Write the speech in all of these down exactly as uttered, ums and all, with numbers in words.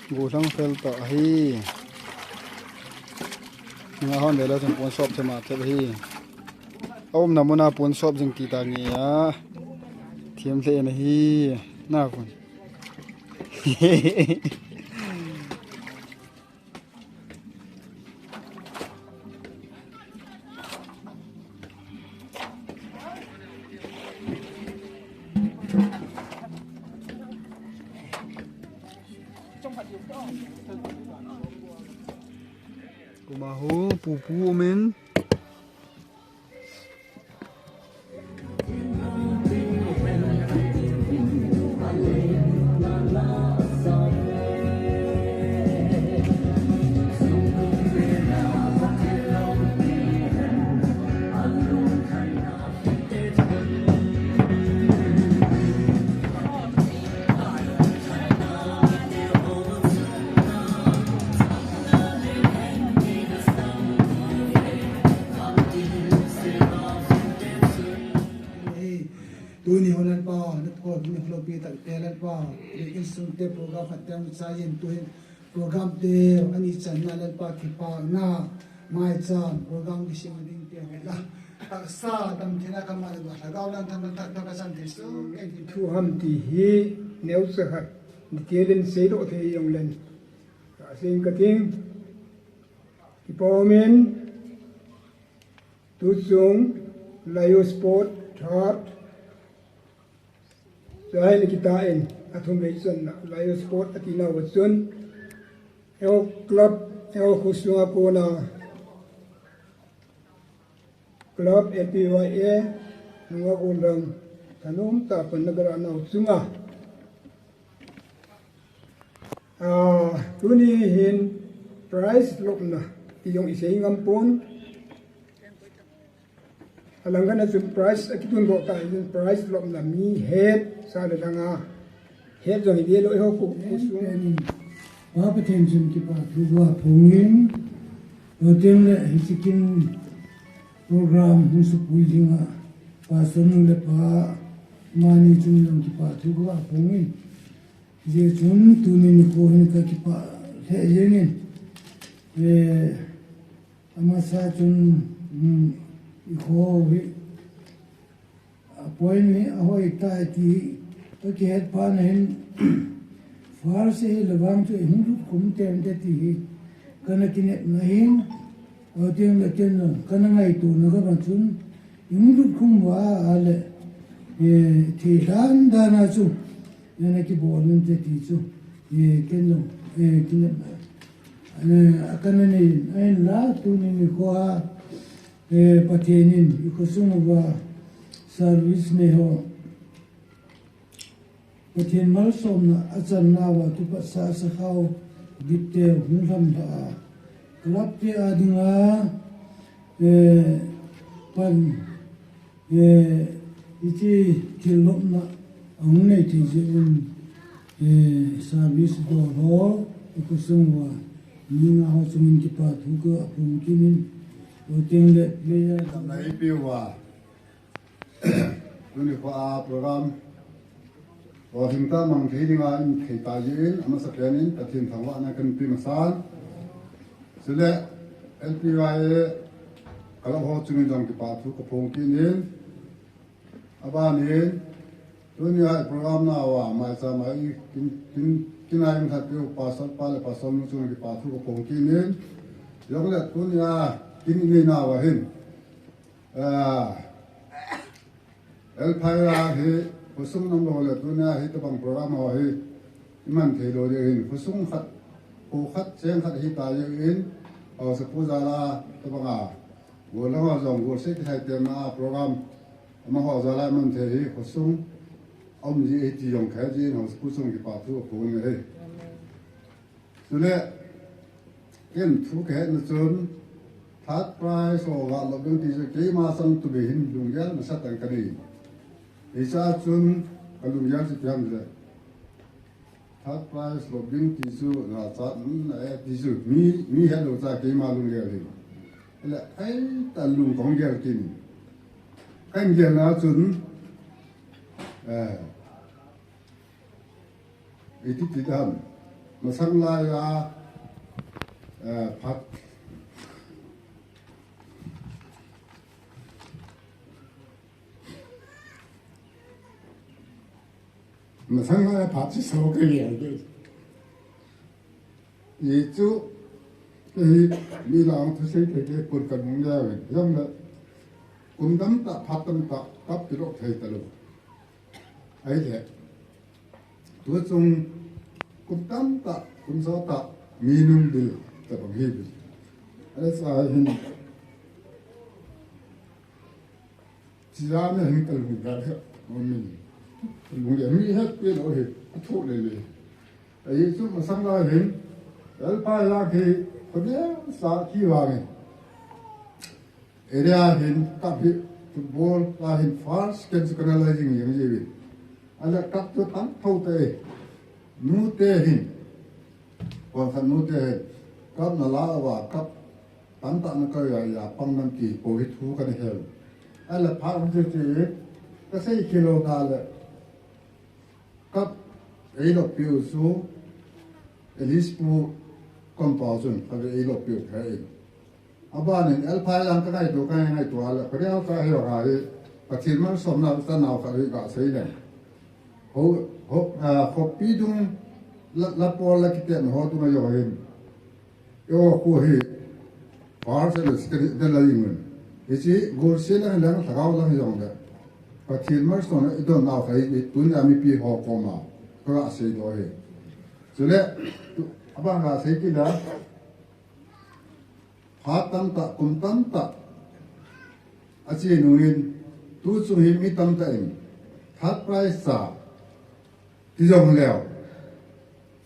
Gollhang fel ta hi. Nga hon vela chun pon sop thema thep hi. Aumna muna pon sop jing ti ta nge a. Thiam le na hi. Na pon. Kuma ho, pupu umin. Tuni ho Lalpa, na pho, na pho pi tak te Lalpa, ni insung te program khat te ang sa yin tu hin program te ani chan na Lalpa kipana, mai chan program ki sim ding te ho la. Taksa tam thina ka ma la, lhagao lang tham tak tak ka san te su, ke ti thu ham ti hi, neu sa khat, ni te len sei lo thei jong len. Ka sing ka ting, kipa umin, tuchung, Layo Sport, third, Chai ni kita in, athum vei chun, Layo Sport ati nau chun, Eo Club, Eo Khosung a kona, Club A P Y A, nunga kun rang, thanom ta pan na gara nau chunga. Ah, tuni hin prize lopna, ti jong i sei ngam pon. Alang kana chun prize, a kitun bo ta hin prize lopna mi het, sa le langa. Het jong hi lo ho ku, ku su. Pa Pathen chun kipa thu va phong in. Pathen le hi sikin program hung su pui dinga. Pa Sonu le pa mani chun jong kipa thu va phong in. Hijeh chun tuni nikho hin ka kipah lheh jengin. Eh, amasa chun, um, ikho hi, a point hi ahoi tai ti hi, ka kihet phat na hin, first hi le vang chu ihung lut khum tente ti hi, kana kinepna hin, Aw, tiang le tiang le, kana ngaitona kama chun, i hung lut khum uva ahile, eh, thei dan dan a chu, eh, na kibol inte ti chu, eh, ken jong, eh, ken jong, eh, a kana nei, ahinla, tuni nikho a, eh, Pathen in, i khosung uva, service nei ho, Pathen malsomna a channa uva kipatsa sakhao gift te hung lhamlha a, club te a dinga, eh, pan, eh, hiche thil lopna a hung nei thei jeh un, eh, service dol ho, i khosung uva, mi nga ho chungin kipa thu ka phong kit in, o teng le player. Tamna ipi uva. Tuni kho a program. Lolhing tah mang thei dinga in thei ta jeh in, amasa pen in, Pathen thangvahna kan pe masan. Chule, L P Y A, club ho chungin jong kipa thu ka phong kit in. Aban in, tuni a program na uva, maicham a i kin, kin, kin a in khat peu, Pastor pa le Pastor nu chungin kipa thu ka phong kit in. Jong le tuni a, kin i nei na uva hin. Ah, L P Y A hi, khosung nam lou le tuni a hi tabang program ho hi, i man thei lou ding hin, khosung khat, kho khat, cheng khat hi ta ding hin, haosapu jal a tabang a, gollhang ho jong, golseh kithai temna a program, amaho jal a i man thei hi, khosung, um ji hi ti jong kha ji hin, haosapu chung kipa thu ka phong e hi. Chule, ken thu kahetna chun, third prize ho ga lop ding ti chu keima chang tumin lunggel nasatah in kanei. Hiche a chun ka lunggel chu ipi ham le. Third prize lop ding ti chu jachat um na e ti chu mi, mi het lou cha keima lunggel hi. Ahile, ai ta lung kahung gel kit in. Kahin gelna chun, eh, Iti ti dan. Masang lai a, eh, phat. Masang lai a phat si so ke lian ke. Ye chu, eh, mi lang thu sei ke ke pun kan mung ya wen. Yam la, kum tam ta, phat tam ta, kap pi lok thei ta lo. Ai le. Tu chung kum tam ta, kum so ta, mi nung bil, ta bang hi bil. Ai sa hin. Chia ne hin kal ni ga he, mo min. Lung le mi he pe lo he, a thu le le. Ai chu masang la hin, al pa la ke, ko ne sa ki wa ne. Area hin cup hi football a hin first, second chu kana la jing jing ji wi. Ala cup chu tam tho te. Nu te hin. Kon khan nu te hin. Cup na la wa cup tam ta na ka ya ya pang nam ki po hi thu kana hel. Ala pha um che che. Ka sei kilo ta le. Cup ei lo piu chu, Alice pu compound chun, ka ve ei lo piu kha ei. Aban in, el phai lang ka ngai tu, ka ngai tu, ala, ka ngai tu, he, ha, he, Pathen malsomna, ta nau ka, he, ka sei le. Ho, ho, a, khopi dung, la, la pol la kite, ho dung a jo hin. Eiho khu hi, par se le sikari de la ing un. Hichi, gol se la lang, lhagao la jong le. Pathen malsomna, i don nau khai, i tun a mipi ho koma, ka ga sei do hi. Chule, tu, aba ga sei kit la, phat tam ta, kum tam ta, a chi nungin, tu chung hi mi tam ta in, third prize sa, Ti jong leo.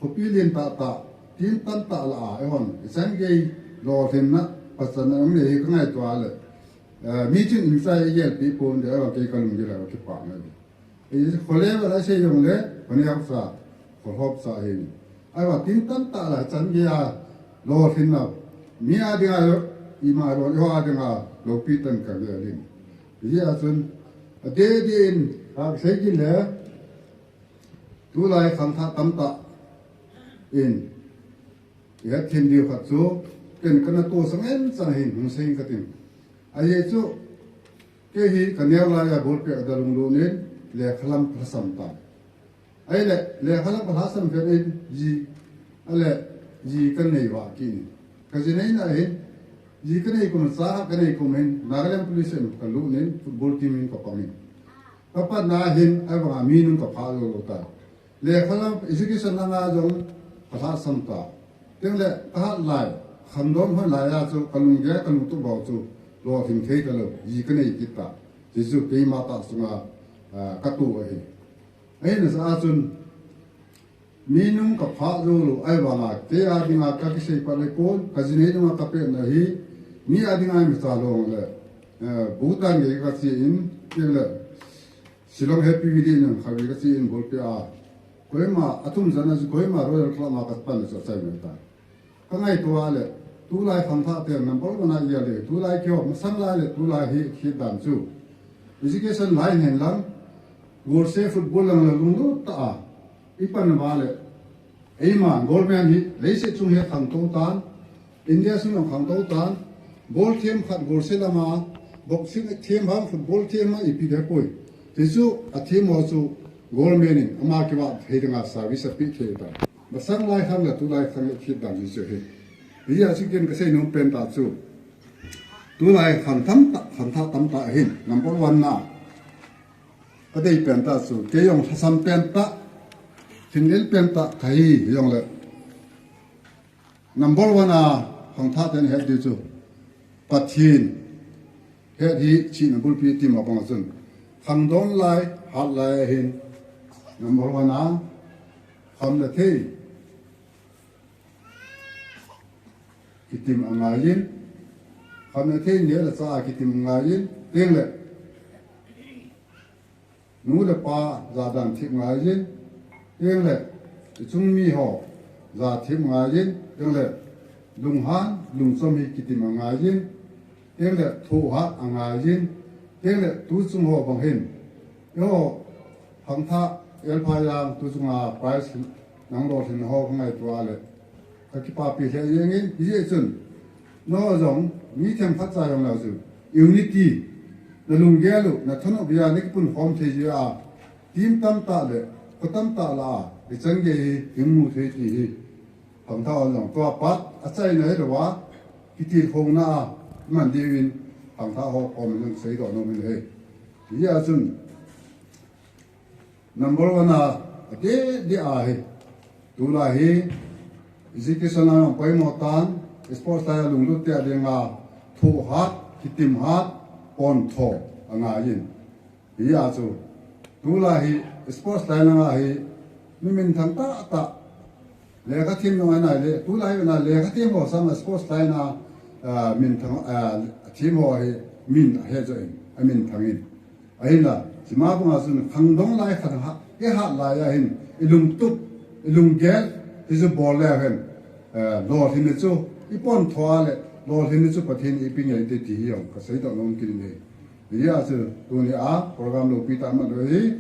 Khopi lien tah tah, tin tan tah la a, eihon, ichan gei lolhinna, pasal na um le hi ka ngaito a le. Eh, mi chun in chai gel pi pon de, eihon kei ka lung gel a kipa na. I khole ba la sei jong le, pani hap sa, kho hop sa hi. Ai wa tin tan tah la, chan gei a lolhinna. Mi a ding a yo, i ma ro, yo a ding a, lo pi tan ka gel in. Hi a chun, a de de in, ka sei gel le, Tulai khangthah tamtah in, i hetthem diu khat chu, ken kana toh sang en chang hin, hung sei ka tin. Ajeh chu, kei hi ka neo lai a ball pet a dalung lut in, lekhalam ka lhasam tai. Ahile, lekhalam ka lhasam pet in, ji, ale, ji ka nei vah kit in. Ka ji neina hin, ji ka nei kum, cha ka nei kum hin, Nagaland Police in ka lut in, football team in ka pang in. Ka patna hin, ahivanga mi nung ka phah jou lou tai. Lekhalam education langa jong ka lhasam ta. Tengle ka hat lai, khangdong hoi lai a chu ka lunggel ka lungtup bou chu lolhing thei talou, ji ka nei kit ta. Hichu keima tah sunga, ah, ka toh ahi. Ahina jeh a chun, Mi nung ka phah jou lou, ahivanga, kei a dinga ka kisei pat le kon, ka ji nei nunga ka pet na hi, mi a dinga imacha lou le, eh, Bhutan gei ka che in, kei le, Shillong Happy Valley nang khatvei ka che in ball pet a. Kohima, athum jan a chu Kohima Royal Club a ka pan na chu achai mai ta. Ka ngaito a le, tulai khangthah te number one a i a le, tulai keiho, masang lai le, tulai hi, hi dan chu. Education lai hen lang, golse football lang le lunglut ta a. I pan uva le, eima, gold medal hi, leiset chung hi khangtou tan, India sung jong khangtou tan, ball them khat golse lama, boxing them ham, football them ham, ipi de poi. Tichu, athem ho chu, gold medal in, ama kivah thei dinga service ape thei tan. Masang lai khang le tulai khang le kit dan hi chu hi. Hijeh a chu ken ka seinom pen tah chu. Tulai khang tamtah, khangthah tamtah hin, number one na. Ka dei pen tah chu, kei jong lhasam pen tah, thinlel pen tah, ka hi, hi jong le. Number one a, khangthah ten het diu chu. Pathen, het hi, chihna bulpi team a bang chun. Khangdong lai, hat lai a hin. Number one a, kham le thei. Kitim angaiyin, kham le thei neh le chah a kitim angaiyin, tengle, nu le pa jadan thip angaiyin, tengle, ichung mi ho ja thip angaiyin, tengle, lunghan, lungchom hi kitim angaiyin, tengle, thohhat angaiyin, tengle, tuchung ho bang hin, eiho, khangthah, elpha jang, tuchunga prize Nang lolhinna ho ka ngaito a le, ka kipapi lheh jeng in, hijeh chun, nangho jong, mi themkhat cha jong leu chun, unity, na lunggel u, na thanop bia, na kipunkhom thei jeh a, team tamtah le, kho tamtah lah a, ichan gei hi, hung mu thei ti hi, khangthah hon jong, tua pat, achaina hilou a, kitilkhouna a, man diuvin, khangthah ho koma jong seidoh nom in ahi. Hijeh a chun, Number one a, adeh deh a hi. Tulai hi, education a jong poimo tan, sports lai a lunglut te a dinga, thohhat, kitimhat, pontho, angai in. Hijeh a chu, tulai hi, sports lai langa hi, mi minthang tahtah, lekha them jong anai le, tulai vena lekha them ho sanga sports lai na, ah, minthang, ah, them ho hi, min ahe jo in, aminthang in. Ahinla, chuma banga chun khangdong lai khat ha, ihat lai a hin, ilungtup, ilunggel, hichu bol le hen, eh, lolhinna chu, ipontho a le, lolhinna chu Pathen in eipeh ngai te ti hi jong, ka seidoh nom kit in ahi. Hijeh a chu, tuni a, program loupi tah amat lou hi,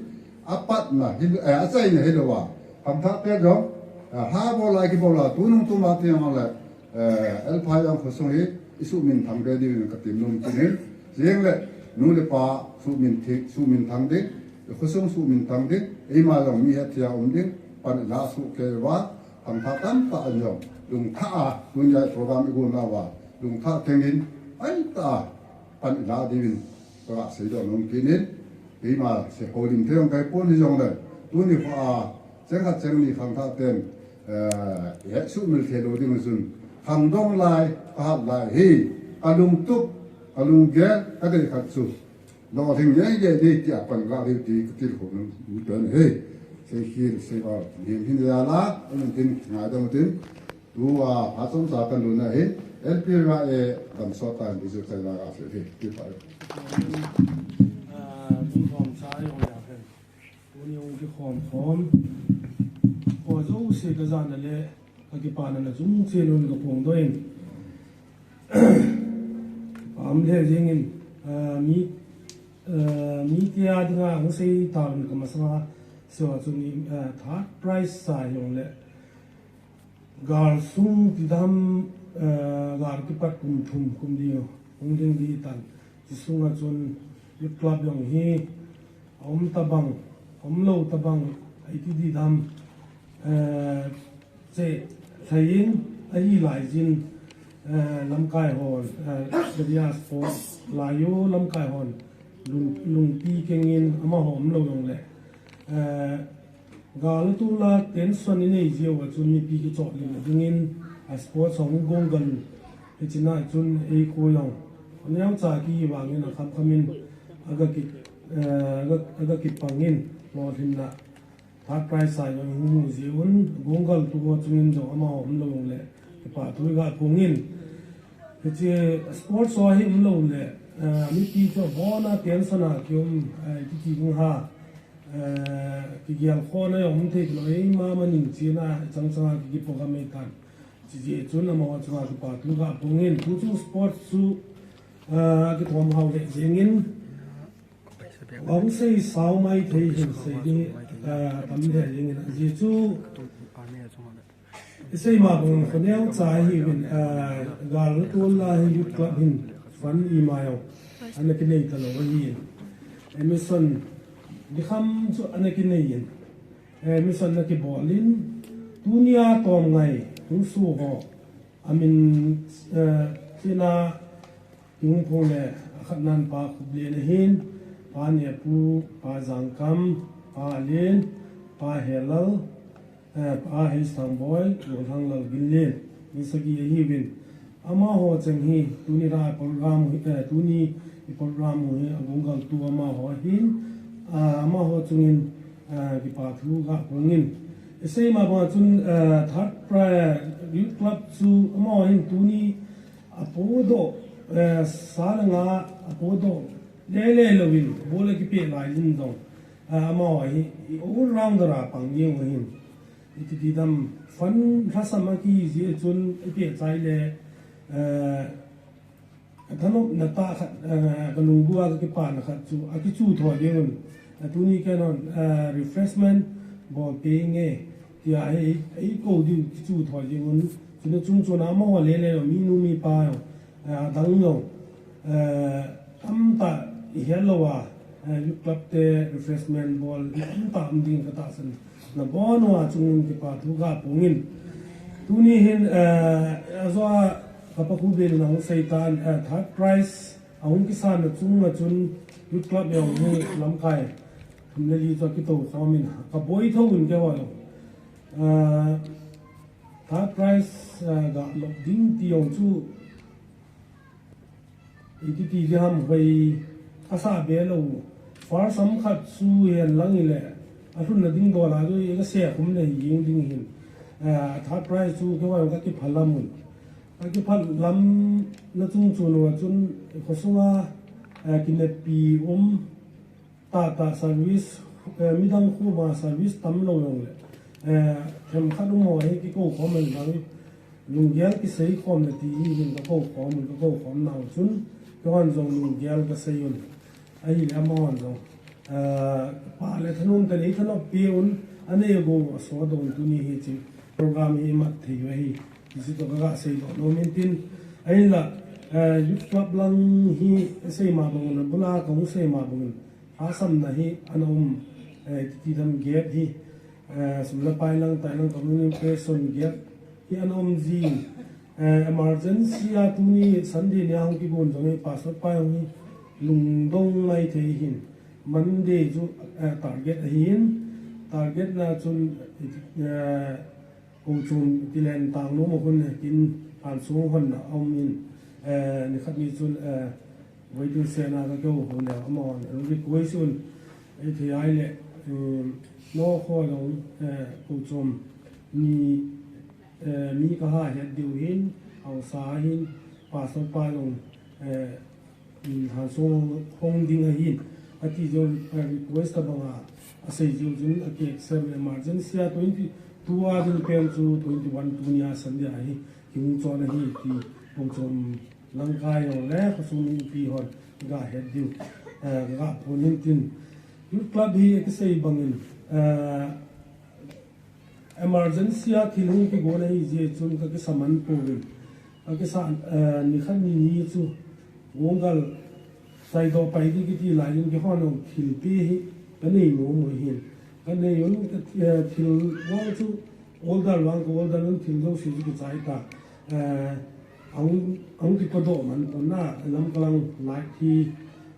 apatna, hi, eh, achaina hilou a, khangthah te jong, eh, ha bol lai kibol a, tunung tuma te jong le, Eh, L five jong khosung hi, isuhminthang be diuvin ka temnom kit in. Jeng le, nu le pa suhminthang, suhminthang ding, khosung suhminthang ding, eima jong mi hetthei a um ding, pan ilah suh kei uva, khangthah tamtah in jong, lungthah a, tunia program igon nauva, lungthah keng in, aitah a, pan ilah diuvin, ka seidoh nom kit in, keima sei houlim thei jong kahi pon hijongle, tuni kho a, cheng khat cheng ni khangthah ten, eh, hetsuhmil thei lou ding chun, khangdong lai, kahat lai hi, kalungtup, kalunggel, kadei khat chu, lolhing ngeingei ding tia pan ilah diu ti katilkhou nom pen ahi. Sei khel, sei val, hin hin jal a, amin tin, ngaidam tin, Tua, a chomcha kalut na hin, L P R A damsot tan, bizu chai la ka se hi, ti pa. Ah, mi khom cha jong le hen. Tuni hung kikhom khom. Kho jouse ka jana le, ka kipana na chung che lun ka phong doh in. Pam le jing in, ah, mi, ah, mi tia dinga hung sei ta lun ka masanga, so a chun, ah, third prize sa jong le. Gal sung ti dam, eh, gal kipat kum thum kum li hung ding di tan. Ti sunga chun youth club jong hi, a um tabang, a um lou tabang, eiti di dam, eh, che, thei in, ahi lai jin, eh, lamkai hon, eh, Daria Sports, lai u lamkai hon, lung, lungpi keng in, amaho um lou jong le, eh, Gal a tula tension inei jeh uva chun mipi kichoh lim dingin a sports hung gong gal u. Hichea chun eikho jong. Neocha kivangin akham khamin aga ki, eh, aga, aga kipangin lolhinna. Third prize a jong hung mu jeh un gong gal tu ho chungin jong amaho um lou le. Kipa thu iga phongin. Hiche sports ho hi um lou le. Eh, mipi chu abona tension a kium, eh, kiti ding ha. Eh, kigel khona jong um thei lou, eima maning chena chang changa ki, kipo ka mei tan. Chijeh chun amaho chunga kipa thu ga phongin, tu chu sport chu, eh, kithom hao le jengin. Hung sei sao mai thei hin sei ding, eh, tam le jengin. Ajeh chu, Isei ma bang kho neocha hiuvin, ah, gal tol a hi youth club hin fund ima jong ana kinei talou ahin. Admission dikham chu ana kinei in. Admission ana kibol in. Tunia tomngai hung su ho. Amin, eh, tina Hung phong le, akhatnan Pa Khuplen ahin, Pa Nepu, Pa Jangkam, Pa Alen, Pa Helal, eh, Pa Heisamboi, Golhanglal Ginlen, mi sagi ahiuvin. Amaho cheng hi, tuni ra program hi, eh, tuni i program hi, agong gal tu amaho ahin, ah, amaho chungin, ah, kipa thu ga phongin. Isei ma bang chun, eh, third prize, youth club chu amaho hin tuni Apodoh, eh, sa le nga, apodoh, le le louvin, bol akipeh lai in jong, eh, amaho hi, i all rounder a pang jeng u ahin. Iti ti dam, fund lhasam a kihi jeh chun, ipeh chai le, eh, athanopna tah khat, eh, kalunggel a kakipana khat chu, akichu tho jeng un. Atuni ken hon, eh, refreshment, bol pe inge, Tia hi, ei ko ding kichu thoi ding un. Chuna chung chuna amaho le le mi nu mi pa, eh, adang jong, eh, tamtah i het lou a, eh, youth club te refreshment bol tamtah um ding ka tahsan. Na bon uva chung un kipa thu ka phong in. Tuni hin, eh, ajo a ka Pa Khubel in ahung sei tan, eh, third prize ahung kisan na chung a chun youth club jong hi lamkai thum le li chu kito khom in ka boi tho un keiho jong. Ah, third prize, ah, ga lop ding ti jong chu, iti ti ding ham hoi asa be lou. First sam khat chu hen lang ile, alhun na ding dol a chu i ka se khum le hi jing ding hin. Ah, third prize chu keiho jong ka kiphalam un. Ka kiphalam na chung chun uva chun, khosunga, ah, kinepi um, tah tah service, eh, midang khu banga service tam lou jong le, eh, themkhat um ho hi kiko khom le bang, lunggel kisei khom le ti hi hin ka ko khom, ka ko khom nau chun, keihon jong lunggel ka sei un. Ahile amahon jong, eh, pa le thanom te nei thanop pi un, anei go aso don tuni hi chi program hi mat thei u ahi. Hichu toh ka ga sei doh nom in tin, ahinla, eh, youth club lang hi sei ma bang un, abula ka hung sei ma bang un. Lhahsamna hi ana um, eh, titi dam gap hi, eh, sum le pai lang, tai lang communication gap hi ana um jin, eh, emergency a tuni Sunday nia hung kigon jong hi pastor pa jong hi lungdong ngai thei hin Monday chu, eh, target ahin, target na chun, eh, Kochom tilen tang nom a hun kin Hansung hon na um in, eh, nikhat ni chun, eh, waiting shed na ka keu hon le amahon request un, eh, thei ai le, um, no kho long, eh, Kochom ni, eh, mi ka ha het diu hin, Hausa hin, pastor pa long, eh, um, Hansung hong ding ahin, ati jong, eh, request tabang a, asei jong jong, aki accept emergency a twenty two a ding pen chu twenty one tunia Sunday ahi, kihung chon ahi, ti Kochom lamkai jong le, khosung mipi hon, ga het diu, eh, ga phon in tin. Youth club hi kisei bangin, eh, emergency a thil hung kigon ahi jeh chun ka kisa man pouvin. Ka kisa, eh, nikhat ni ni chu gonggal saidoh pai ding kiti lai in keihon thilpi hi ka nei nom u hin. Ka nei un, eh, thil vang chu order vang ka order un thil jouse chu kichai ta. Eh, ahung, ahung kipodoh man pon na, lam kalang light hi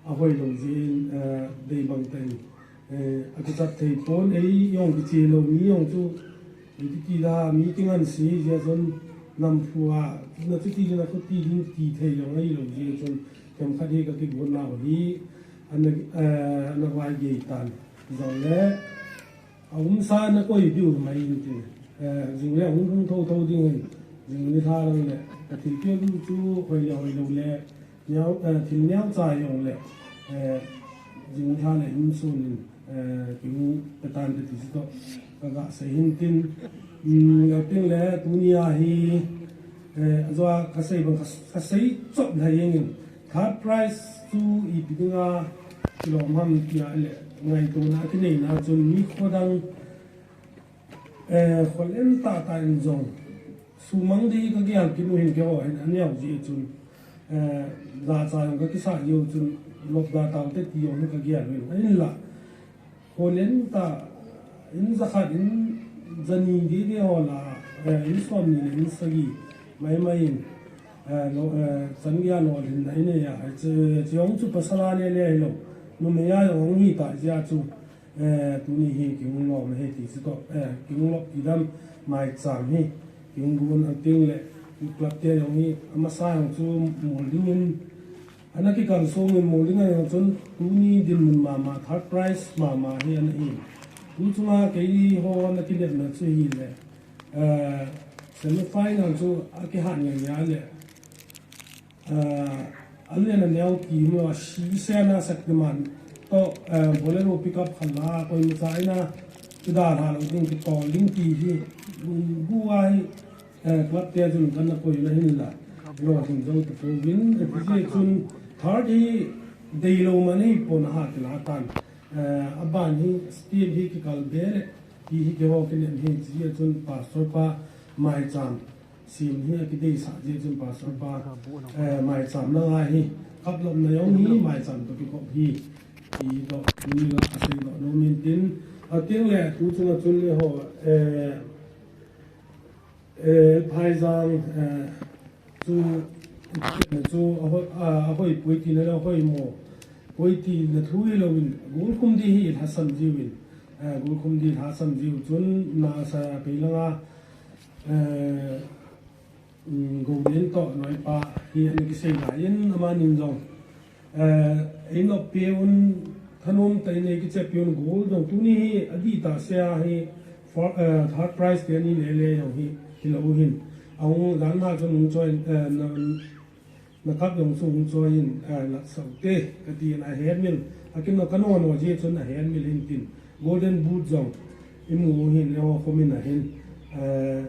ahoi lou jeh in, eh, dei bang tah in. Eh, akichat thei pon, ei jong kiche lou mi jong chu, iti ti da, mi kingan se jeh chun, nam phu a, na chuti ding, na khuti ding ti thei jong ahi lou jeh chun, themkhat hi ka kigon nau hi, ana, eh, ana vai gei tan. Jong le, a um sa na koi diu mai in tin, eh, jing le hung hung tho tho ding in, jing ni tha lang le, ka thil pia chu, hoi le hoi lou le, Neo, eh, thil neocha jong le, eh, jing tha le in sun in, eh, kihung pe tan te ti chu toh, ka ga sei hin tin, um, a tin le tunia hi, eh, ajo a ka sei bang ka, ka sei chop le jeng in, third prize chu ipi dinga kilom ham tia le, ngaitona kinei na chun mi khodang, Eh, khol en tah tah in jong, sumang ding ka gel kit u hin keiho hin, aneo jeh chun, eh, jacha jong ka kisa jeh u chun, lop da tau te ti jong hin ka gel u hin, ahinla, khol en tah, in jakhat in, jani ding ding ho la, eh, in somni le in sagi, mai mai in, eh, lo, eh, chan gei a lolhinna in nei a, eh, che, che jong chu pasal a le le hilou, numei a jong hi ta jeh a chu, Eh, tuni hi kihung lom ahi ti chu toh, eh, kihung lop ti dam maicham hi, kihung gon a tin le, club te jong hi, amasa jong chu mol ding in, ana kikal song in mol ding a jong chun, tuni dinmun mama, third prize mama hi ana hi. Tu chunga keiho ana kinepna chu hi le, eh, semi final chu akihat ngai ngai le, Ah, a lian a neo ti mo, a si se na Shaktiman toh, eh, Bolero pickup khat la, koima cha in a, kidalha lou ding, kitol ding ti hi, lungbu a hi, eh, club te chun kana koi na hin la, lolhing jou ta pouvin, eh, ti jeh chun, third hi, deilou man hi pon a ha kila tan. Eh, aban hi, step hi kikal be le, Hi, hi keiho kinem hi, hijeh chun pastor pa maicham sem hi akideisah jeh chun pastor pa, eh, maicham langa hi, kaplopna jong hi maicham toh kikop hi, ti toh, tuni la asei toh nom in tin, ateng le tu chunga chun eiho, eh, eh, Phaijang, eh, chu, chu ahoi, ah, ahoi poi tina le ahoi mo poi tina thu hilouvin, golkhum di hi lhasam jiuvin, eh, golkhum di lhasam jiu chun nasa pei langa, eh, um, Golden toh noipa hi ana kisei lai in amanin jong, eh, einop peuvin thanom tah in eikichep peuvin gol jong tuni hi adih tah sea hi for, eh, third prize te ani lele jong hi, hilou hin. Ahung jan na chun hung choi, eh, na, na kap jong chu hung choi in, eh, latsah ute, kati in ahetmil. Akin no kano no jeh chun ahetmil hin tin. Golden Boot jong imu hin, eiho khum in ahin. Eh,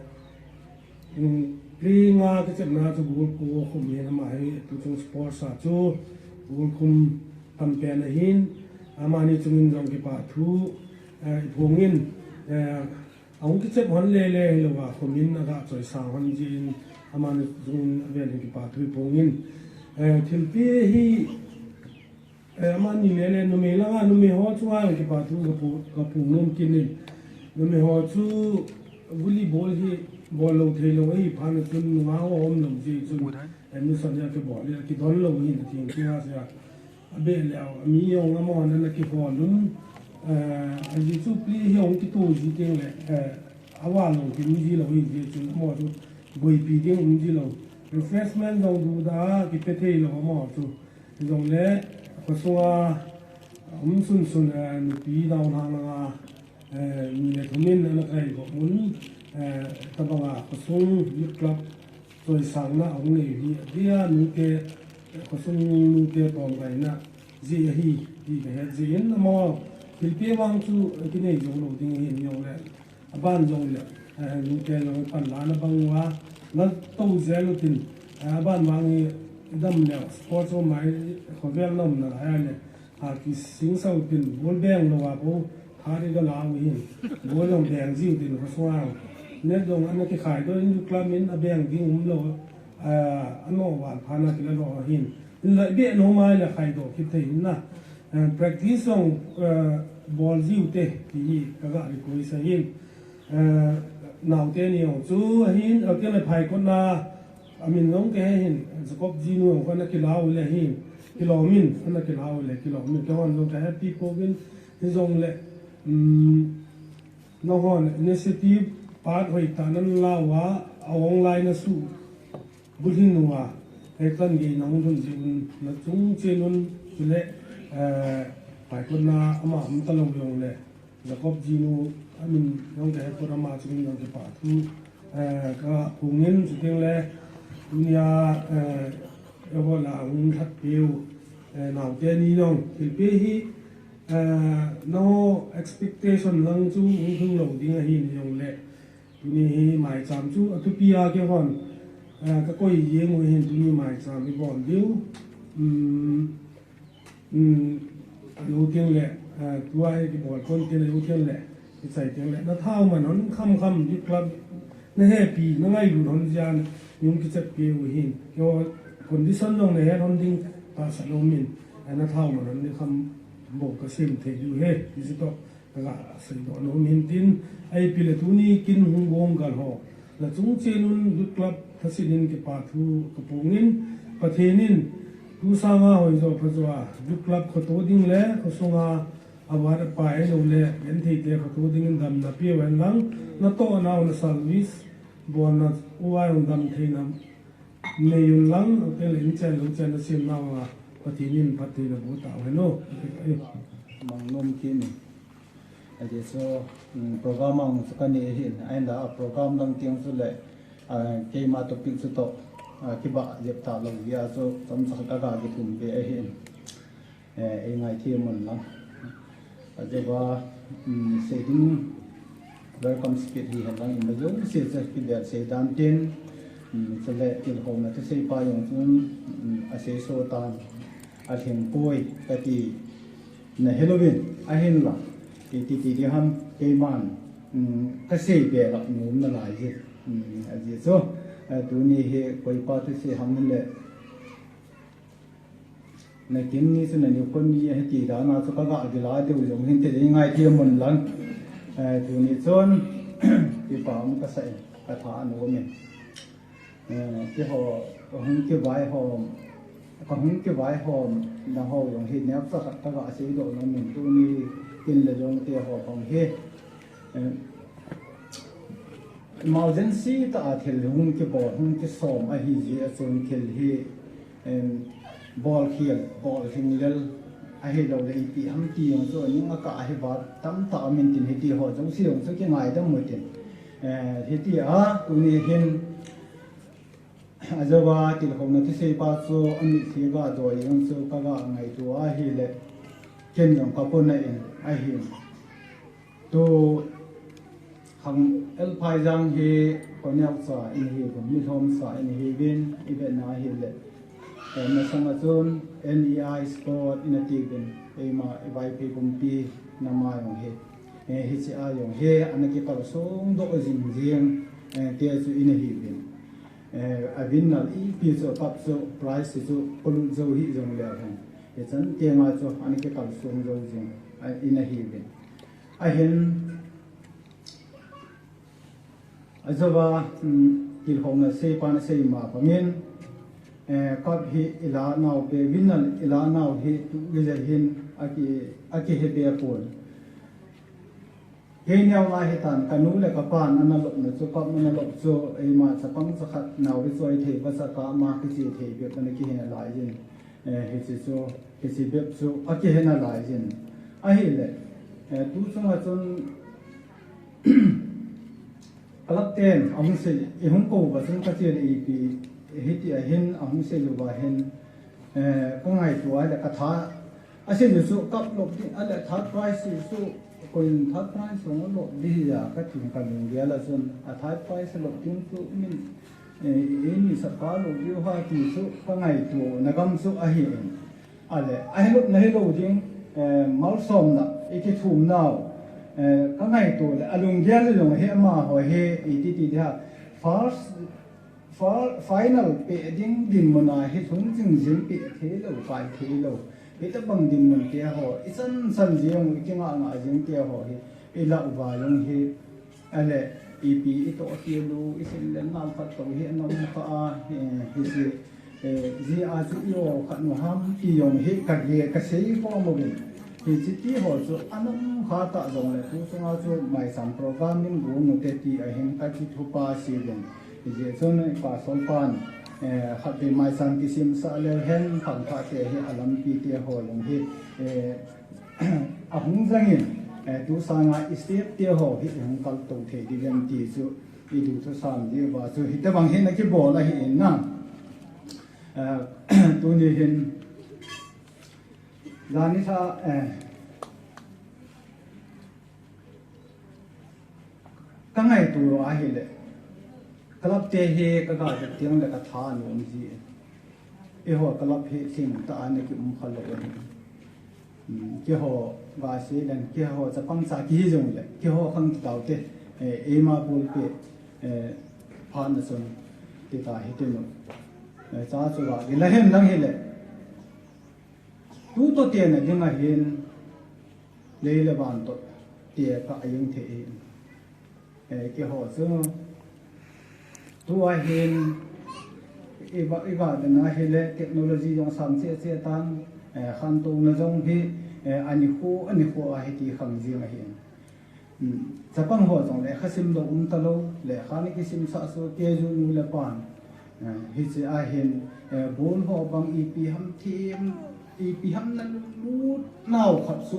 um, pli nga kichepna chu gol ko khum hin ama hi, tu chung sports a chu gol khum tampen ahin. Amani chungin jong kipa thu, eh, iphong in, eh, Ahung kichep hon lele hilouva, khomin aga choisang hon jin, amani jong avel in kipa thu iphong in. Eh, thilpi hi, eh, amani lele numei langa, numei ho chunga jong kipa thu kaphong, kaphong nom kit in. Numei ho chu volleyball hi bol lou thei lou ahi phat chun nungah ho um lou jeh chun, eh, admission hi akibol, akidon lou hin, atheng theng a sia. Abeh leh, mi jong amaho ana kihol un, eh, ajeh chu pli hi ahung kito ji teng le, eh, aval lou ti um ji lou hi jeh chun amaho chu boipi ding um ji lou. Refreshment jong duda kipe thei lou amaho chu. Hijongle, khosunga um sunsun, eh, nupi downtown langa, eh, ni le thum in ana kai go mun, eh, tabanga khosung youth club choisangna ahung nei hi, adia nute, khosung nute tawmngaina jeh ahi, ti kahet jeh in amaho thilpi vang chu kinei jou lou ding ahi, hijongle aban jongle, eh, nute jong panlana bang uva, na tou jel utin, eh, aban vang hi idam leh sports ho mai khovel na umna lai a le, a kising sau tin ball beng louva bou, thari ka lau hin. Ball jong beng jiu tin khosung a. Net jong ana kikhai doh in youth club in abeng ding um lou, ah, ano val phat na kila lou hin. In la beh no mai la khai doh kit thei in na. Eh, practice jong, eh, bol jiu te ti hi kaga request ahin. Eh, naote ni jong chu ahin, akin le phaikot na, amin jong kahe hin, Jacob jinu jong ana kilau le hin, kilom in, ana kilau le, kilom in, keihon jong ka happy po vin, hijongle, um, nahon initiative part hoitah nan lauva, a online a su, bulhin uva, hektan gei nahung lhun jeh un, nachung chen un, chule, eh, phaikot na ama um talou jongle, Jacob jinu, amin jong kahe pon, ama chungin jong kipa thu, eh, kaphong in, chuteng le, tunia, eh, eiho la hung lhat peu, eh, naote ni jong, thilpi hi, eh, no expectation lang chu hung hung lou ding ahi jongle, tuni hi maicham chu athupi a keihon, eh, kakoi jeng u hin tuni maicham ibol diu, um, Um, ahiu teng le, ah, tua hi kibol kon teng le, ahiu teng le, kichai teng le, na thau man hon kham kham, youth club, na happy, na ngailut hon jeh a, nung kichep keu hin, keiho condition jong na het hon ding, tahsan um in, ah, na thau man hon ding kham bou kasem thei diu ahi, ti chu toh, Kaga seidoh nom hin tin, ahi pile tuni kin hung gong gal ho. Na chung chen un youth club thasin in kipa thu kaphong in, Pathen in tu sanga hoijo phajo a youth club khoto ding le khosunga award apai lou le genthei te khoto ding in damna peuhen lang, natoh nau na service bolna uva jong damtheina nei un lang, ahilouleh in chen lou chen nasem nauva Pathen in phattheina boh tauhen o. Mang nom kit in. Ajeh chu, um, program a hung chu kanei ahin, ahinla a program lang teng chu le, ah, keima topic chu toh, ah, kibah jep talou jeh a chu chomcha kaga kithum be ahin. Eh, ei ngaithem un lang. Ajeh a, um, sei ding welcome speech hi hen lang ima jouse chu kibel sei dan tin, um, chule tilkhouna thusei pa jong chun, um, asei so tan alhing poi kati. Nahe louvin, ahinla, iti ti ding ham, keiman, um, kasei be lou nom nalai hi. Um, ajeh chu, eh, tuni hi koipa thusei ham le. Nakin ni chu nani kon ni ahi ti dan a chu kaga gila deu jong hinte, ngaithem un lang. Eh, tuni chun, kipa um kasah in, katha anom in. Eh, keiho, kahung kivaihom, kahung kivaihom, naho jong hi neocha khat kaga seidoh nom in tuni kin le jong teho bang hi. Eh, emergency tah a thil hung kibol, hung kisom ahi jeh a chun thil hi, em, bolkhel, bolhing lel, ahilou le ipi ham ti jong chu, ning a kah ahi va, tamtah um in tin hiti ho jouse jong chu kingaidam u tin. Eh, hiti a, tuni hin, ajeh a tilkhouna thuseipa chu, amitlhi ga doi jong chu, kaga ngaito ahile, ken jong kapona in, ahin. Tu Khang L. Phaijang hi koineo cha in hi, milhom cha in hi vin, i vet na hile. Eh, masang a chun N E I Sport in ati vin, eima i Vaiphei kumpi nama jong hi. Eh, hiche a jong hi, ana kikal sung doh jing jing, eh, te chu in hi vin. Eh, a win nal ipi chu, cup chu, prize chu, polut jou hi jong le hen. Hichan te nga chu, ana kikal sung jou jing, eh, in hi vin. Ahin, ajeh a, um, tilkhouna seipan asei ma bangin, eh, cup hi ila nau pe, win nal ila nau hi tu gija hin aki, akihe be pon. Kei neo lai hitan kanu le kapan ana lop na chu, cup ana lop chu, eima chapang chakhat nau ri choi thei, vacha kah ma kiche thei be kana kihe nalai jin. Eh, hiche chu, hiche bep chu, akihe nalai jin. Ahile, eh, tu chunga chun, club ten, ahung sei, ihung kou va chun kache le ipi, hiti ahin, ahung sei uva hin, eh, kangaito a le katha, asei chu cup lop ding, ale third prize chu, koin third prize jong lop ding ahi a, kati kalunggel a chun, a third prize lop ding chu, min, Eh, eini sapa lou diu ham ti chu kangaito na gam chu ahi in. Ale, ahilou, nahilou ding, eh, malsomna, ikithum nau, eh, kangaito le, alunggel jong hi amaho hi, iti ti dia, first, fir-, final pe ding dinmun a hi lhung jing jing pe thei lou, pai thei lou. Hitabang dinmun te ho, ichan chan jing, ikinga nga jing te ho hi, ilah uva jong hi, Ale, ipi itoh khel u, isil le nau khat tou hi anom kha a, eh, hiche, eh, jeh a chu i-o khat nu ham ti jong hi kage kasei khom uvin. Hiche ti ho chu anom kha ta jongle tu chunga chu maicham program in gu u te ti ahin kakithupa sih uvin. Hijeh chun i pastor pan, eh, khatvei maicham kisimsah leu hen khangthah te hi alampi te ho jong hi, eh, ahung jangin, eh, tu sanga i step te ho hi ihung kaltou thei diu vem ti chu i duthusam diu va chu hitabang hin akibol ahi in na. Eh, tuni hin, janhi sa, eh, kangaito ahile, club te hi kaga vet teng le katha anom ji. Eiho club hi thim tah a ana kium kha lou ahi. Hmm, keiho va sei leng, keiho chapang cha kihi jongle, keiho khang tao te, eh, eima ball pe, eh, phat na chun, ti ta hiti nu. Eh, cha chu va, gila hen lang hile. Tu toh te na ding ahin, lei le van toh te ka ayung thei in. Eh, keiho chu, tu ahin, i va, i va dena hile technology jong sang che che tan, eh, khantouna jong hi, eh, ani khu, ani khu ahi ti khang jing ahin. Hmm, chapang ho jong lekha sim lou um talou, lekha ana kisimsah soh te ju nu le pan. Eh, hiche ahin, eh, ball ho bang ipi ham thim, ipi ham na lut nau khat chu,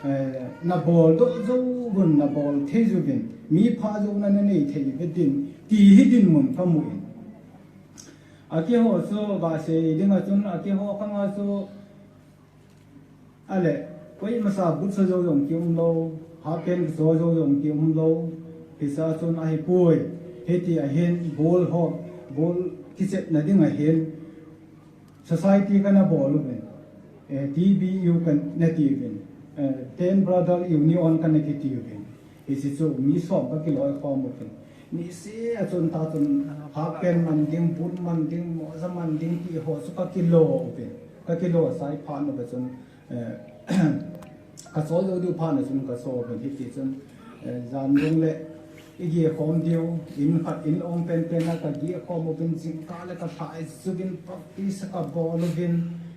eh, na bol doh jou uvin, na bol thei jouvin, mi pha jouna na nei thei ve din, ti hi dinmun kamu in. Akeiho chu va sei ding a chun, akeiho khang a chu, Ale, koima sa boot sa jou jong kium lou, half pant sa jou jong kium lou, hiche a chun ahipoi, hiti ahin, ball ho, ball kichepna ding ahin, society kana bol uvin, eh, T B U kana ti uvin, eh, Ten Brother Union kana kiti uvin. Hiche chu mi som kakilo khom uvin. Niseh a chun ta chun half pant man ding, boot man ding, moja man ding ti ho chu kakilo uvin. Kakilo sai phat uva chun, eh, kachol jou diu phat na chun kaso uvin hiti chun, eh, jan jong le igeh khom diu, in khat in ong penpen a kageh khom uvin jingkah le kalhai juvin practice kabol uvin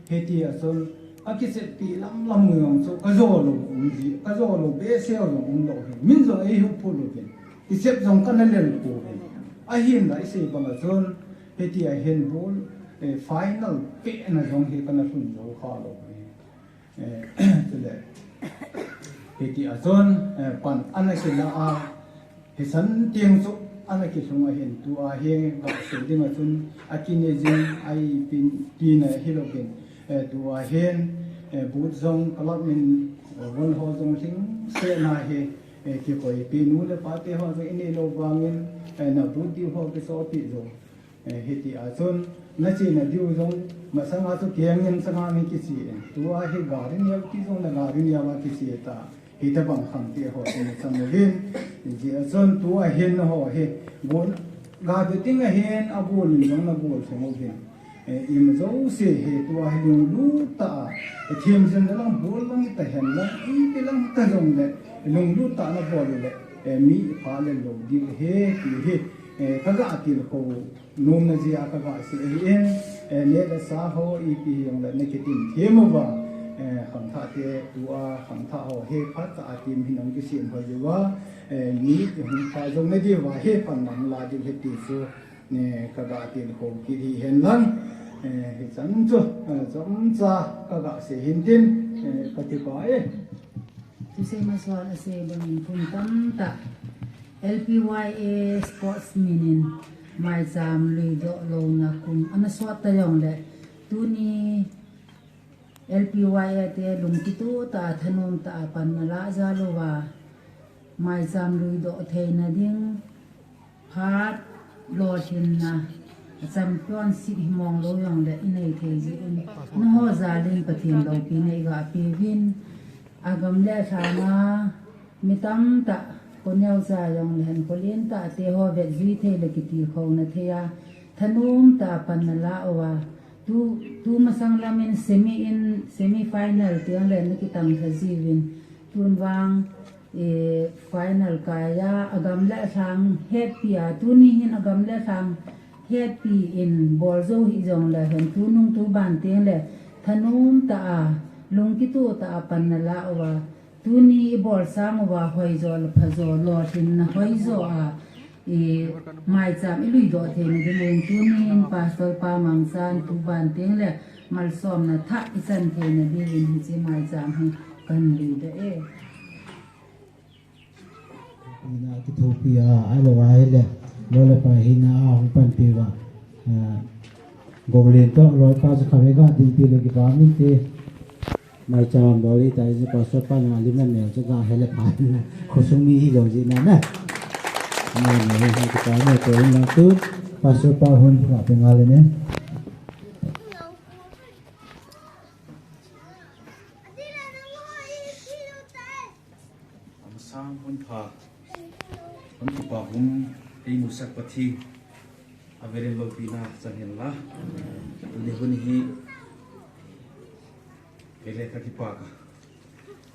hiti a chun akicheppi lamlam jong chu kajou lou um ji, kajou lou behseh jong umlou hi. Min jong eihuhphul uvin. Kichep jong kana lel pouvin. Ahinla isei bang a chun, hitia hin bol, eh, final pehna jong hi kana lhun jou kha lou hi. Eh, chule, hitia chun, eh, pan ana kila a, hichan teng chu ana kilhung ahin tua hi, gasei ding a chun, akine jing, aipin, tina hilou vin, eh, tua hin, eh, boot jong kalap min, eh, von ho jong lhingsetna hi, eh, kikoipi nu le pa te ho jong inei lou vangin, eh, na boot diu ho kisopi jou. Eh, hiti a chun, nachena diu jong, masanga chu kengin sanga mi kichen. Tua hi gari neo ti jong le gari neo a kiche ta. Hitabang khang ti ho chun chang uvin. Hiti a chun, tua hin ho hi, bol, gari ding a hin, abol in jong nabol theng uvin. Eh, ima jouse hi, tua hi lunglut tah a, eh, themjin na lang bol lang ta hen lang, ipi lang ta jong le, lunglut tah a nabol le, eh, mi pha le lou ding hi, ti hi, eh, kaga tilkhou. Nomna jeh a kaga sei ahin, eh, neh le chah ho ipi hijong le nakitin them uva, eh, khangthah te tua khangthah ho hi phatah a team hin hung kisem hoi uva, eh, mi ihung pha jong nadiuva hi pan nang la diu hi ti chu, eh, kaga tilkhou kit hihen lang, eh, hichan chu, eh, chomcha kaga sei hin tin, eh, kakipah e. Thusei masual asei bangin kum tamtah L P Y A sports min in maicham luidoh louna kum ana sot ta jongle tuni L P Y A te lungkitoh tah a thanom tah a pan ana lah jal uva maicham luidoh theina ding phat lolhinna a champion sih hi mong lou jongle inei thei jeh un, nangho jal in Pathen loupina iga peuvin, agam le alhang a mi tamtah, kho neocha jongle hen, kho lentah te ho vetjui thei le kitilkhouna thei a, thanom tah a pan ana lah uva, tu, tu masang lam in semi in, semi final teng le nakitang lha jiuvin, tun vang, eh, final kai a, agam le alhang hetpi a, tuni hin agam le alhang hetpi in bol jou hih jongle hen, tunung tuban teng le thanom tah a, lungkitoh tah a pan ana lah uva, tuni ibol sang uva hoijo le phajo, lolhinna hoijo a, i maicham iluidoh theina dingin tunin Pastor pa Mangchan tuban teng le malsomna thah ichan theina dingin hiche maicham hi kahin luidoh e. Hina kithopi a, ahilou ahile, lou le pai hina a hung panpi uva, ah, Gonglen toh loipa chu khatvei ga dinpi le kipa min te. Maicham bol hita, hiche Pastor pa na lim le neo chu ga he le pha. Khosung mi hilou jeh in na. Neo neo hi kipa neo toh hin lang tu. Pastor pa hun ga pe ngal e ne. Amasang hun pha, hun kipa hun, eimusah Pathen, avel in loupina chang hen lang. Tuni hun hi, kei le kakipah a,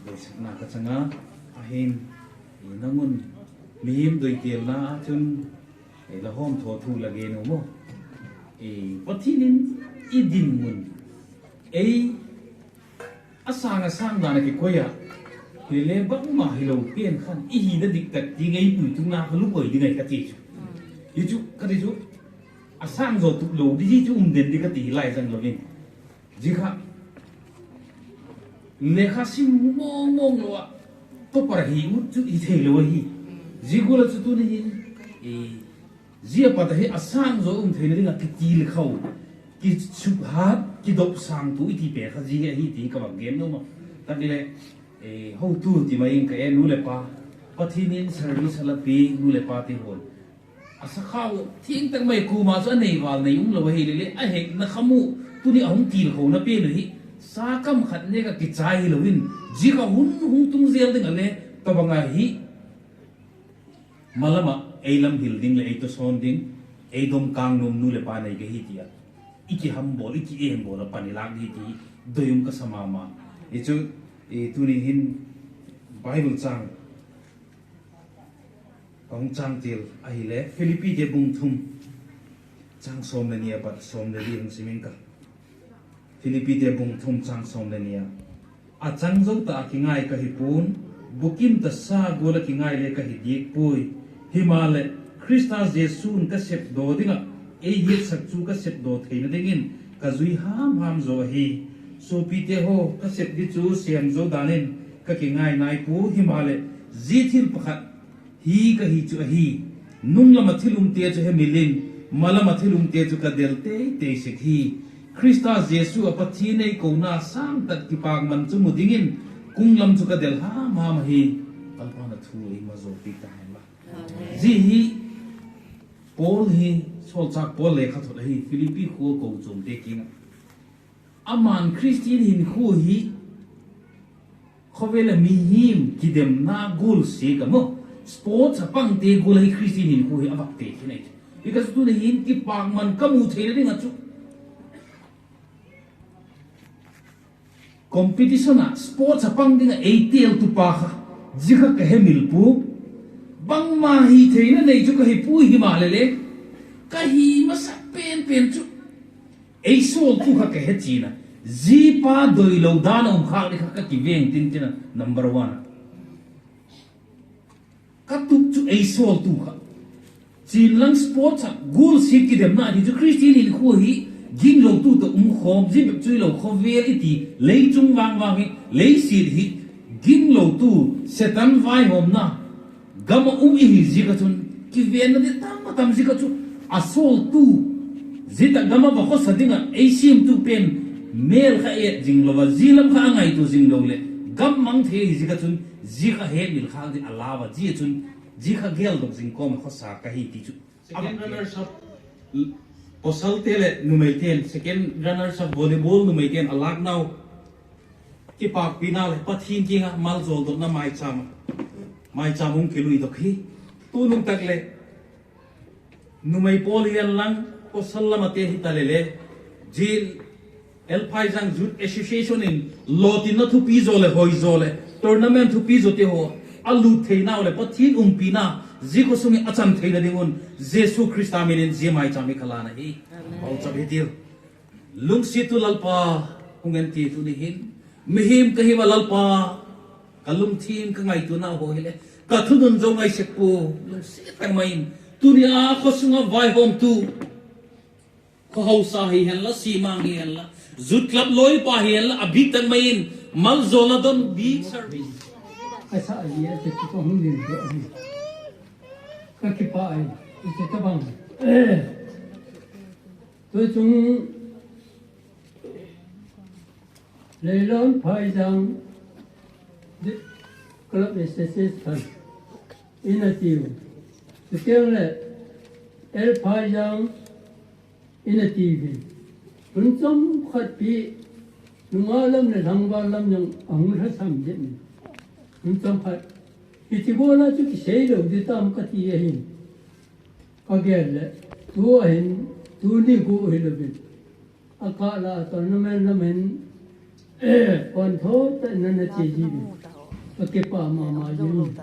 deisahna kachang a, ahin, nangun, mihem deitel na a chun, la hom tho thu la gen u mo. Pathen in idinmun, ei, asang asang dan a kikoi a, hile bangma hilou pen khan, ihina diktak ti ngai pui tung na kha lupoi ding ngai kati chu. Hichu, kati chu, asang jo tup lou, di ji chu um den di kati hilai jang louvin. Ji kha, lekha sim mong mong lou a, topper hi ut chu hithei lou ahi. Ji gual a chu tuni hin, e, Ji a pat a hi asang jo um theina dinga kitilkhou, kisukhat, kidopsang tu iti pen kha ji hi ahi ti ka bang gen nom a. Tah le, eh, hotu ti mai in ka e nu le pa. Pathen in service ala pe nu le pa te hon. Asa khao, thing tang mai kuma chu anei val nei um lou ahi le le, ahekna khamu, tuni ahung tilkhouna pen u hi. Sa kam khat ne ka kichai hilou in, ji kha hun hung tung jel ding a le, ka bang ahi. Malama eilam hil ding le eitoson ding, eidom kang nom nu le pa nei kahi tia, ikihambol, ikiembol a pan ilak ding ti deium kasa mama. Hichu, i tuni hin Bible chang, kahung chang til ahile, Philippi te bung thum, chang som le ni apat som le li hung simin ka. Philippi te bung thum chang som le ni a. Achang jou tah a kingai kahipon, bukim tasa gol a kingai le kahi dik poi. Himale, Christa Jesun kasep do dinga, eihetsak chu kasep do theina dingin, kajui hamham jo ahi. Sopite ho, kasep di chu sem jo danin, kakingai nai poi, himale, ji thil pakhat, hi kahi chu ahi. Nunglam a thil umte chu hemil in, malam a thil umte chu kadel teitei sek hi. Christa Jesu a Pathen eikouna sangtah kipak man chu mu dingin, kunglam chu kadel hamham ahi. Lalpan athu eima joupi tahen la. Ji hi, Paul hi, solchah Paul lekhathot ahi, Philippi kho kou chomte kinga. Aman Christian hinkho hi, khovel a mihem kidemna gol se kamo. Sports a pangte gol hi Christian hinkho hi avak te kinai. Because tuni hin kipak man kamu theina dinga chu. Competition a, sports a pang dinga eitel tupa kha, ji kha kahemil poi. Bangma hi theina nei chu kahi poi himale le. Kahi masa penpen chu. Eisoltu kha kahe china. Jipa doilou dan a um kha le kha kakiveng tintina number one. Katup chu eisoltu kha. Chinlang sports a gol se kidemna di chu Christian hinkho hi gingloutu toh umkhom, jibep chuilou khovel iti, leichung vangvang hi, leiset hi, gingloutu, Satan vaihomna, gam a um ihi jeh a chun, kivenna di tam atam jeh a chu, asoltu, jitah gam a va khosa dinga, eisemtu pen, mel kha et jing louva, jilam kha angaito jing lou le, gam mang thei ihi jeh a chun, ji kha hemil kha di alava, jeh a chun, ji kha geldoh jing koma khosa kahi ti chu. Second runners up, pasal te le numei ten, second runners up volleyball numei ten alak nau. Kipakpina le Pathen kinga maljol dohna maicham. Maicham hung kilui doh hi. Tunung tak le. Numei pol hihen lang, pasal lam a te hita le le. Jin L. Phaijang Youth Association in lolhinna thupi jo le hoi jo le tournament thupi jo te ho alut theinau le Pathen umpina ji khosung hi achan theina dingun Jesu Christa minin ji maicham hi kalan ahi. Amen. Bauchap hitiu. Lungsettu Lalpa hung en ti tuni hin. Mihem kahiuva Lalpa kalungthim kangaituna ho hile kathunun jo ngaisek poi. Lungset tangmai in. Tunia khosunga vaihomtu. Khohaosa hihen la, simang hihen la, Youth Club loipa hihen la, abit tangmai in, maljolna don bik service. Asa ahi, asa kipah hung din ko ahi. Kakipah ahi, asa tabang. Tuchung Leilon Phaijang, Club Association, ina tiu. Chuteng le, L. Phaijang, ina tiuvin. Hun chomkhat pi, nungah lam le lhangval lam jong ahung lhasam jeng in. Hun chomkhat, hiche bol a chu kisei lou ding tam kati ahin. Kagel le, tu ahin, tuni gu hilouvin. Akah la tournament lamin, eh, pon tho tah in ana che jiuvin. Kakipah mama jing.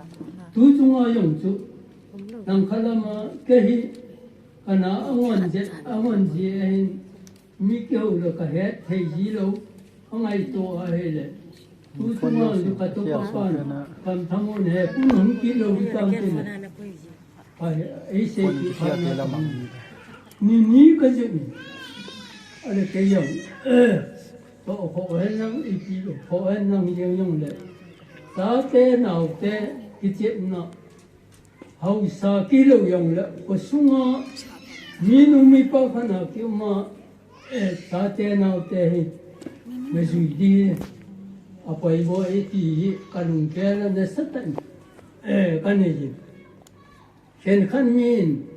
Tu chunga jong chu, langkhat lama kei hi, kana angon je, angon je ahin, mi kihou le kahet thei ji lou, kangaito ahile. Tu chunga jong katoh kapan, kamthang un he, pun hung kit lou ding tam tile. Ai, ei sei ti pha na. Ni ni ka jin. Ale kei jong. To ho hen lang ipi lo, ho hen lang jeng jong le. Chate naote kichepna. Haosa kilou jong le. Khosunga minu mipa khat na kiuma. Eh, chate naote hi. Najui di. Apai bo iti hi. Kalung kela nasatah in. Eh, kanei ji. Khenkhat min,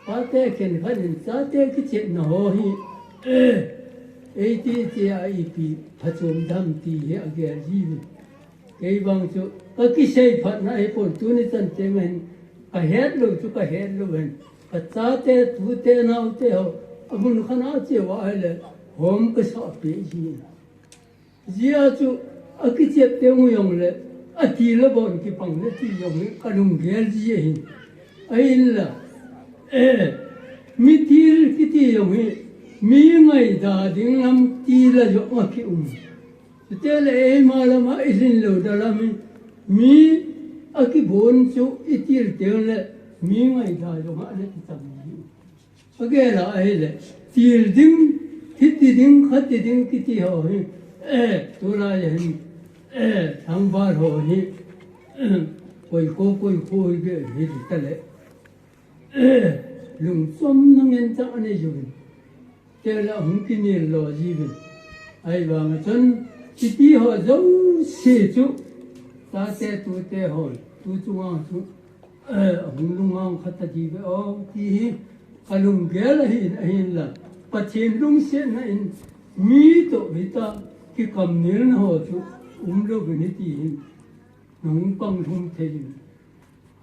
pate khenkhat in chate kichepna ho hi, eh, eiti ti a ipi phachom dam ti hi agel jiuvin. Kei vang chu, kakisei phatna ahipon tuni chan teng ahin, Ka het lou chu ka het lou hen. Ka chate, tute, naote ho, amun khat a che uva ahile, hom ka sah peh ji. Jia chu akichep teng u jongle, atil abon kipang le ti jong hi ka lunggel ji ahi. Ahinla, eh, mitil kiti jong hi, mi ngaida ding lam til a jong akium. Chuteng le eima lama ilhin lou da lam hi, mi akibon chu itil teng le, mi ngaida jong ana kichang ji. Agel a ahile, til ding, hiti ding, khati ding kiti ho hi, eh, tulai a hin, eh, thangvah ho hi, eh, koi kho, koi kho hi gel hi tale. Eh, lungchomna ngen chang anei jiuvin. Tela hung kinel lo jiuvin. Ahivang a chun, kiti ho jouse chu, tate tute ho, tu chunga chu, eh, hung lunghang khat a ti ve o, ti hi, ka lunggel ahin, ahinla. Pathen lungsetna in, mi toh hita, kikamnelna ho chu, um louvin hiti hin, nahung panglhung thei in.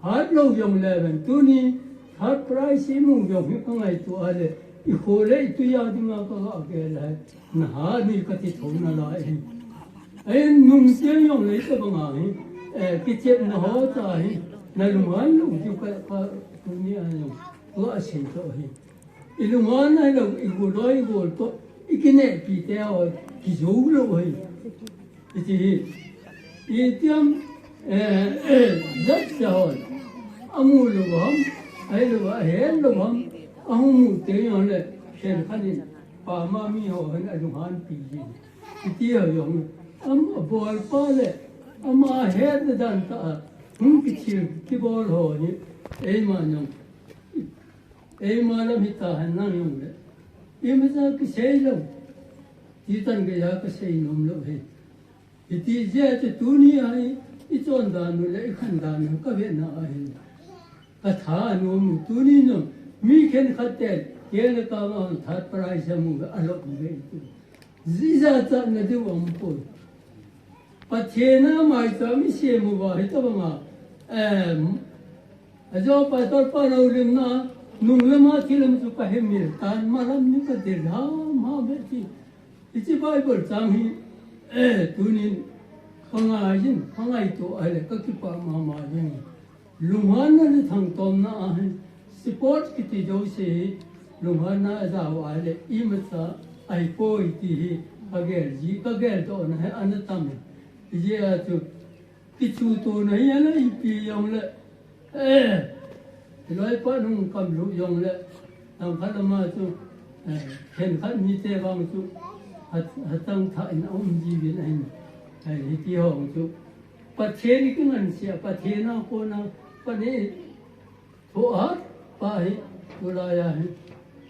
Hat lou jongle ven, tuni, third prize imu jong hi ka ngaito a le, i kho le i tui a dinga ka ga gel a, na ha ni ka ti thou nalai hi. Ahin nung cheng jongle tabang a hi, eh, kichepna ho cha hi, na lunghan lou diu ka, ka, tuni a jong, ka sei toh hi. I lunghan nai lou, i gol loi, i gol toh, i kinehpi te ho, kijou lou hi. Iti hi, itiam, eh, eh, jat cha ho, amu lou ham, ahi lou, ahet lou ham, ahung mu te jongle, khenkhat in, pama mi ho hin alunghan pi ji. Iti ho jong, ama bol pa le, ama het na dan tah a, hung kichil, kibol ho hi, eima jong, eima lam hita hen lang jongle. Ima cha kisei lou, ti tan gei a ka sei nom lou hi. Iti jeh chu tuni a hi, i chon dan u le i khan dan u ka vena ahi. Ka tha nom u tuni jong, mi khenkhat te, kei le ka ma third prize amu ve, alop ve tu. Jijat chatna diu aum poi. Pathen a maicham i sem uva hi tabang a, em, ajo pastor pa lo lim na, nung lam a thi lam chu ka hemil tan, malam ni ka dil ham ham ve ti. Hiche Bible chang hi, eh, tunin ka ngai jin, ka ngaito a le, ka kipah mama jing. Lunghanna le thangtomna a hi, sport kiti jouse hi, lunghanna a jao a le, imacha ahi poi ti hi, ka gel ji, ka geldohna hi ana tam e. Hijeh a chu, kichutona hi ana ipi jongle, eh, loipa nung kamlu jongle, langkhat lama chu, eh, khenkhat mite vang chu, hat, hatang tha in aum jiuvin ahin, eh, hiti ho chu. Pathen kingansea, Pathen a kona, Pathen Thoh a, pa hi, tulai a hi,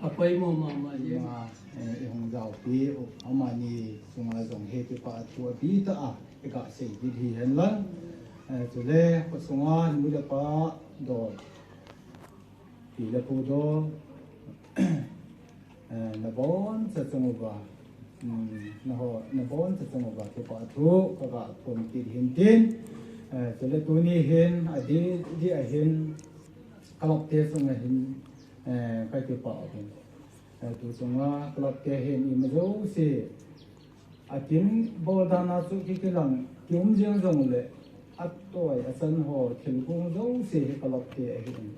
apoimo mama jeng. Ama, eh, i hung jaopi u, amani chunga jong hi kipah thu abitah a, i ga sei kit hi hen lang. Eh, chule, khosunga nu le pa dol, pi le pu dol, eh, naboncha chung uva, um, naho, naboncha chung uva kipah thu ka ga phon kit hin tin, eh, chule tuni hin, adih, dih a hin, club te sunga hin, eh, ka kipah uvin. Eh, tu chunga club te hin ima jouse, akin bol dan a chu ki kilang, ki um jeng jongle, atoi, achan ho, thil kong jouse hi club te ahin.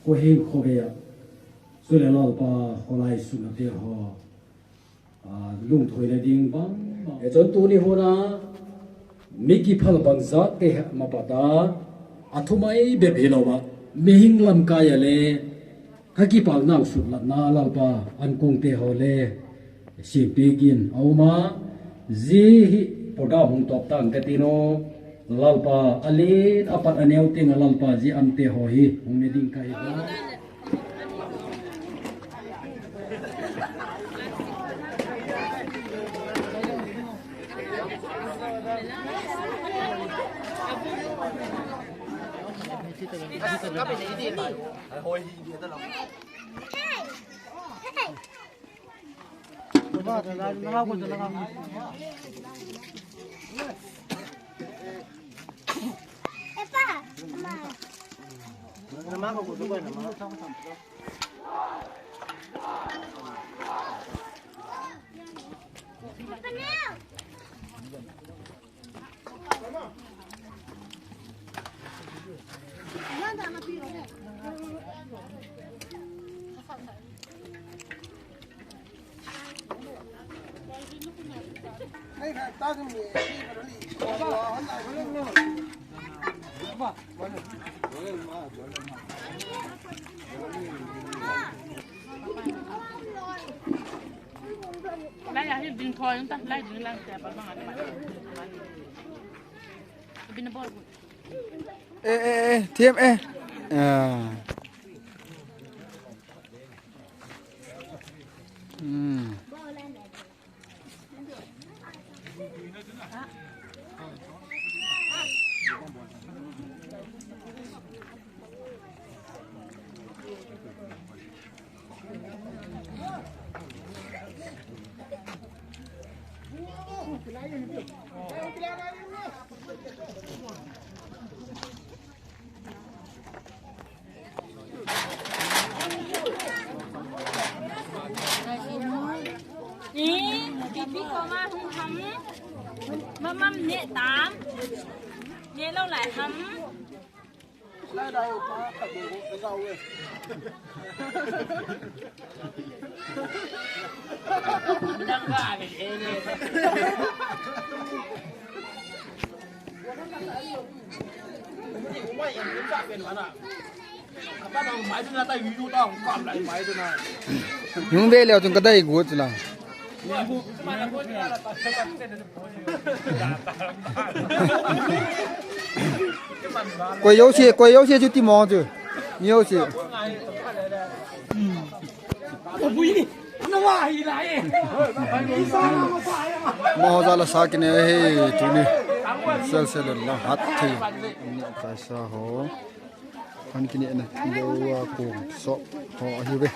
Khoheng khovei a, chule Lalpa kholai suna te ho, a, lungthoina ding bang bang. Hichun tuni huna, mi kiphal bang jat te hi mapata, athumai bep hilouva, mihing lamkai a le, kakipah nau sutlatna Lalpa, ankong te ho le, Sipi gin, auma, ji hi program hung top tang kati no, Lalpa, alen, apat aneo tenga Lalpa, ji ante ho hi, hung ne ding kahi ba. Lai ya hi ding thoi ta, lai ding lang te pa bang. Bin bol. Eh, eh, eh, T M A. Ah. Hmm. Ni, pipi koma hung ham. Mamam ne tam. Ne lo lai ham. Hung ve leu chun ka dai gu chu la. Koi jouse, koi jouse chu ti mo chu. Mi jouse. Amaho jal a sa kine hi tuni. Sel sel la hat thei. Kaisa ho. An kine na. Yo a ko so ho ahi ve.